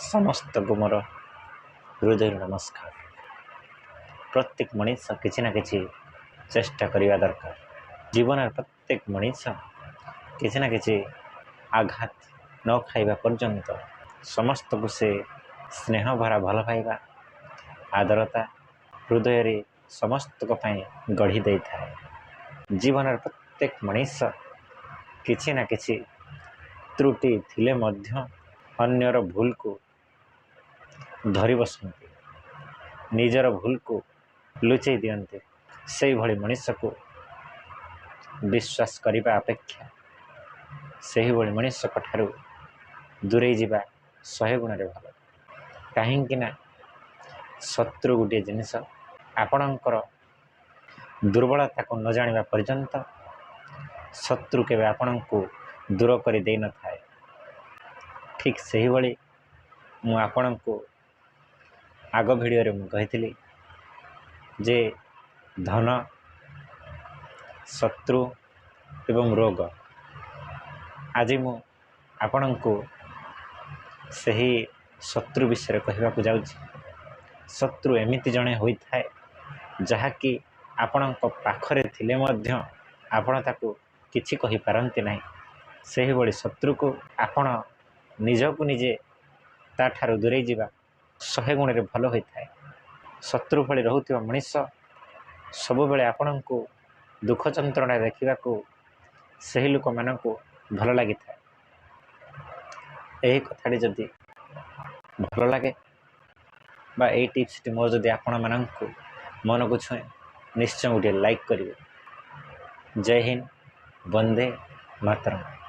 ସମସ୍ତଙ୍କୁ ମୋର ହୃଦୟରୁ ନମସ୍କାର। ପ୍ରତ୍ୟେକ ମଣିଷ କିଛି ନା କିଛି ଚେଷ୍ଟା କରିବା ଦରକାର। ଜୀବନରେ ପ୍ରତ୍ୟେକ ମଣିଷ କିଛି ନା କିଛି ଆଘାତ ନ ଖାଇବା ପର୍ଯ୍ୟନ୍ତ ସମସ୍ତଙ୍କୁ ସେ ସ୍ନେହ ଭରା ଭଲ ପାଇବା, ଆଦରତା ହୃଦୟରେ ସମସ୍ତଙ୍କ ପାଇଁ ଗଢ଼ି ଦେଇଥାଏ। ଜୀବନରେ ପ୍ରତ୍ୟେକ ମଣିଷ କିଛି ନା କିଛି ତ୍ରୁଟି ଥିଲେ ମଧ୍ୟ ଅନ୍ୟର ଭୁଲକୁ ଧରି ବସନ୍ତି, ନିଜର ଭୁଲକୁ ଲୁଚେଇ ଦିଅନ୍ତି। ସେଇଭଳି ମଣିଷକୁ ବିଶ୍ୱାସ କରିବା ଅପେକ୍ଷା ସେହିଭଳି ମଣିଷଙ୍କ ଠାରୁ ଦୂରେଇ ଯିବା 100 ଗୁଣରେ ଭଲ। କାହିଁକି ନା ଶତ୍ରୁ ଗୋଟିଏ ଜିନିଷ, ଆପଣଙ୍କର ଦୁର୍ବଳତାକୁ ନ ଜାଣିବା ପର୍ଯ୍ୟନ୍ତ ଶତ୍ରୁ କେବେ ଆପଣଙ୍କୁ ଦୂର କରି ଦେଇନଥାଏ। ଠିକ୍ ସେହିଭଳି ମୁଁ ଆପଣଙ୍କୁ ଆଗ ଭିଡ଼ିଓରେ ମୁଁ କହିଥିଲି ଯେ ଧନ, ଶତ୍ରୁ ଏବଂ ରୋଗ। ଆଜି ମୁଁ ଆପଣଙ୍କୁ ସେହି ଶତ୍ରୁ ବିଷୟରେ କହିବାକୁ ଯାଉଛି। ଶତ୍ରୁ ଏମିତି ଜଣେ ହୋଇଥାଏ, ଯାହାକି ଆପଣଙ୍କ ପାଖରେ ଥିଲେ ମଧ୍ୟ ଆପଣ ତାକୁ କିଛି କହିପାରନ୍ତି ନାହିଁ। ସେହିଭଳି ଶତ୍ରୁକୁ ଆପଣ ନିଜକୁ ନିଜେ ତାଠାରୁ ଦୂରେଇ ଯିବା 100 ଗୁଣରେ ଭଲ ହୋଇଥାଏ। ଶତ୍ରୁ ଭଳି ରହୁଥିବା ମଣିଷ ସବୁବେଳେ ଆପଣଙ୍କୁ ଦୁଃଖ ଯନ୍ତ୍ରଣା ଦେଖିବାକୁ ସେହି ଲୋକମାନଙ୍କୁ ଭଲ ଲାଗିଥାଏ। ଏହି କଥାଟି ଯଦି ଭଲ ଲାଗେ ବା ଏଇ ଟିପ୍ସଟି ମୋର ଯଦି ଆପଣମାନଙ୍କୁ ମନକୁ ଛୁଏଁ, ନିଶ୍ଚୟ ଗୋଟିଏ ଲାଇକ୍ କରିବେ। ଜୟ ହିନ୍ଦ, ବନ୍ଦେ ମାତରମ୍।